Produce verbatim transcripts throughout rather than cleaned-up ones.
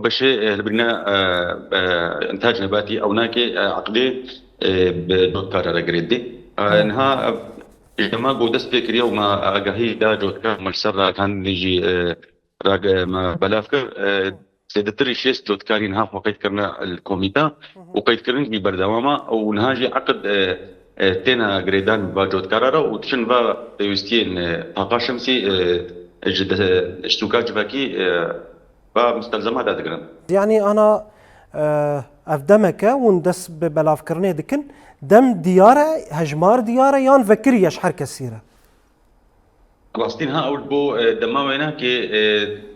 Beşê, e, li birîne, e, e, intaj nebatî ew nake, e, eqdê, e, bi cotkara re girêdê. E, niha, e, ji dema ku dest pê kiriye û me agahî da cotkar me li ser ragihandinê jî, e, rag-, e, me belav kir. E, zêdetirî şêst cotkarî niha xwe qeyd kirine li komîta û qeydkirin jî berdewam e û niha jî eqd, e, e, têne girêdan va cotkara re û diçin va pêwîstiyên, e, taqa şemsî, e, ji de-, ji sûka civakî, e, va mustelzema dadigirin. Yanî ana, e, ev demeke hûn dest bi belavkirinê dikin, dem diyar e, hejmar diyar e yan vekirî ye ji her kesî re? Rastî niha ew ji bo, e, dema wê nake, e,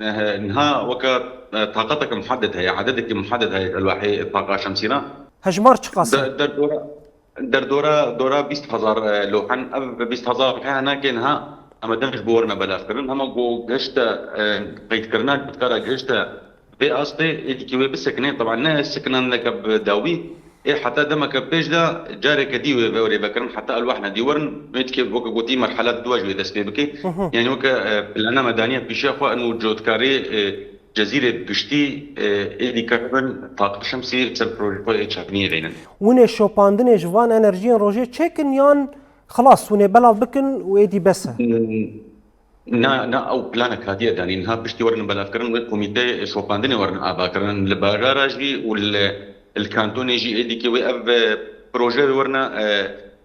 e, niha weke, e, taqeteke muheded heye, ededeke muheded heye ji elwahê taqa şemsî re. Hejmar çiqas e? De-, derdora, derdora, dora bîst hezar, e, lohen. Ev bîst hezar lohe nake niha em ê dem ji bo werine belavkirin. Hema ku gihişte, e, qeydkirina cotkara gihişte vê astê, êdî kê wê bisekine, teban ne sekinandineke bi dawî, ê heta demeke pêş de careke dî wê, wê rêvekirin, heta elwah nedî werin, wê dikê weke gotî merhela dua jî wê dest pê bike. Yanî weke, e, plana me daniye pîşiya xwe, eno cotkarê, e, Cezîrê bi giştî, e, êdî karibin taqa şemsî ser projeyê xwe ê çapiniyê deynin. Hûn ê şopandinê ji van enerjiyên rojê çêkin yan xilas hûn ê belav bikin û êdî bes e? Na, na ew planek hatiye danîn. Niha piştî werin belavkirin wê komîteyê şopandinê werin avakirin. Li bajara jî û li, li kantonê jî êdî kê wê ev, e, proje wê werine, e,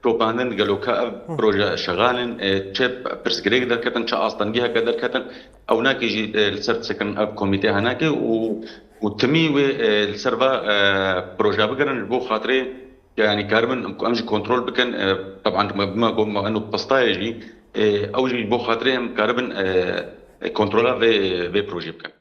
şopandin gelo ka ev proje şexal in, e, çi pirsgirêk derketin, çi astengiyeke derketin, ew nake jî, e, li ser disekin ev komîte henake û, û timî wê, e, li ser va, e, proje bigirin ji bo xatirê yanî karibin ku em jî kontrol bikin, e, teban me bima ku me eno pistayê jî, e, ew jî ji bo xatirê em karibin, e, e, kontrola vê, vê projê bikin.